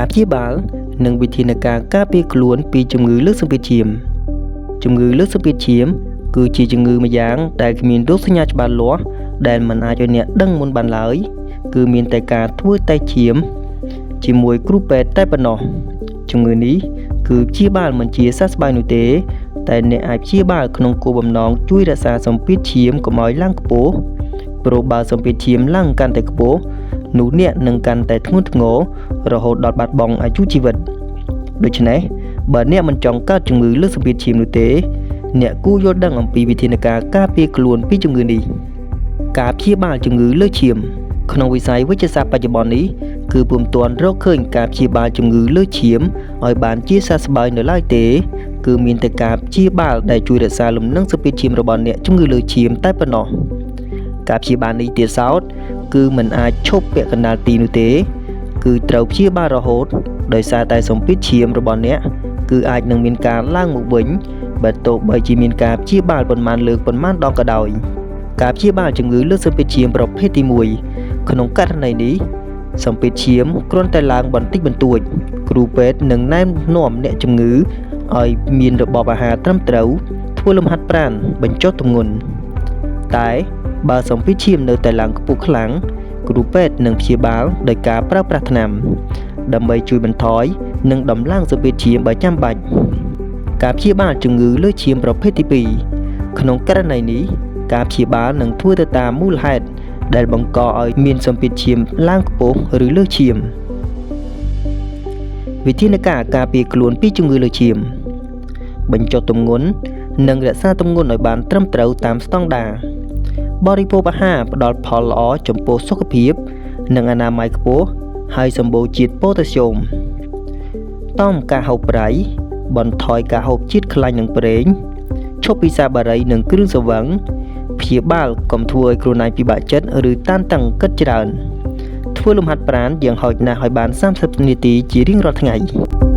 ការព្យាបាលនិងវិធានការការពារខ្លួនពីជំងឺលើសសម្ពាធឈាមជំងឺលើសសម្ពាធឈាមគឺជាជំងឺម្យ៉ាងដែលគ្មានរោគសញ្ញាច្បាស់លាស់ដែលមិនអាចឲ្យអ្នកដឹងមុនបានឡើយគឺមានតែការធ្វើតេស្តឈាមជាមួយគ្រូពេទ្យតែប៉ុណ្ណោះជំងឺនេះគឺព្យាបាលមិនជាសះស្បើយនោះទេតែអ្នកអាចព្យាបាលក្នុងគោលបំណងជួយរក្សាសម្ពាធឈាមកុំឲ្យឡើងខ្ពស់ព្រោះបើសម្ពាធឈាមឡើងកាន់តែខ្ពស់នោះអ្នកនឹងកាន់តែធ្ងន់ធ្ងររហូតដល់បាត់បង់អាយុជីវិតដូច្នេះបើអ្នកមិនចង់កើតជំងឺលើសសម្ពាធឈាមនោះទេអ្នកគួរយល់ដឹងអំពីវិធានការការពារខ្លួនពីជំងឺនេះការព្យាបាលជំងឺលើសឈាមក្នុងវិស័យវេជ្ជសាស្ត្របច្ចុប្បន្ននេះគឺពុំទាន់រកឃើញការព្យាបាលជំងឺលើសឈាមឲ្យបានជាសះស្បើយនៅឡើយទេគឺមានតែការព្យាបាលដែលជួយរក្សាលំនឹងសម្ពាធឈាមរបស់អ្នកជំងឺលើសឈាមតែប៉ុណ្ណោះការព្យាបាលនេះទៀតសោតគឺមិនអាចឈប់ពាក់កណ្ដាលទីនោះទេគឺត្រូវព្យាបាលរហូតដោយសារតែសម្ពាធឈាមរបស់អ្នកគឺអាចនឹងមានការឡើងមកវិញបើទោះបីជាមានការព្យាបាលប៉ុន្មានលើកប៉ុន្មានដងក៏ដោយការព្យាបាលជំងឺលើសសម្ពាធឈាមប្រភេទទី1ក្នុងករណីនេះសម្ពាធឈាមគ្រាន់តែឡើងបន្តិចបន្តួចគ្រូពេទ្យនឹងណែនាំអ្នកជំងឺឲ្យមានរបបអាហារត្រឹមត្រូវធ្វើលំហាត់ប្រាណបញ្ចុះទម្ងន់តែបើសម្ពាធឈាមនៅតែឡើងខ្ពស់ខ្លាំងគ្រូពេទ្យនឹងព្យាបាលដោយការប្រើប្រាស់ថ្នាំដើម្បីជួយបន្ថយនិងដំឡើងសម្ពាធឈាមបើចាំបាច់ការព្យាបាលជំងឺលើសឈាមប្រភេទទី2ក្នុងករណីនេះការព្យាបាលនឹងធ្វើទៅតាមមូលហេតុដែលបង្កឲ្យមានសម្ពាធឈាមឡើងខ្ពស់ឬលើសឈាមវិធានការការពារខ្លួនពីជំងឺលើសឈាមបញ្ចុះទម្ងន់និងរក្សាទម្ងន់ឲ្យបានត្រឹមត្រូវតាមស្តង់ដារបរិភោគអាហារផ្ដល់ផលល្អចំពោះសុខភាពនិងអនាម័យខ្ពស់ហើយសម្បូរជាតិប៉ូតាស្យូមតមការហូបប្រៃបន្ថយការហូបជាតិខ្លាញ់និងប្រេងឈប់ពិសាបារីនិងគ្រឿងស្រវឹងព្យាបាលកុំធ្វើឲ្យខ្លួនឯងពិបាកចិត្តឬតានតឹងគិតច្រើនធ្វើលំហាត់ប្រាណយ៉ាងហោចណាស់ឲ្យបាន30នាទីជារៀងរាល់ថ្ងៃ។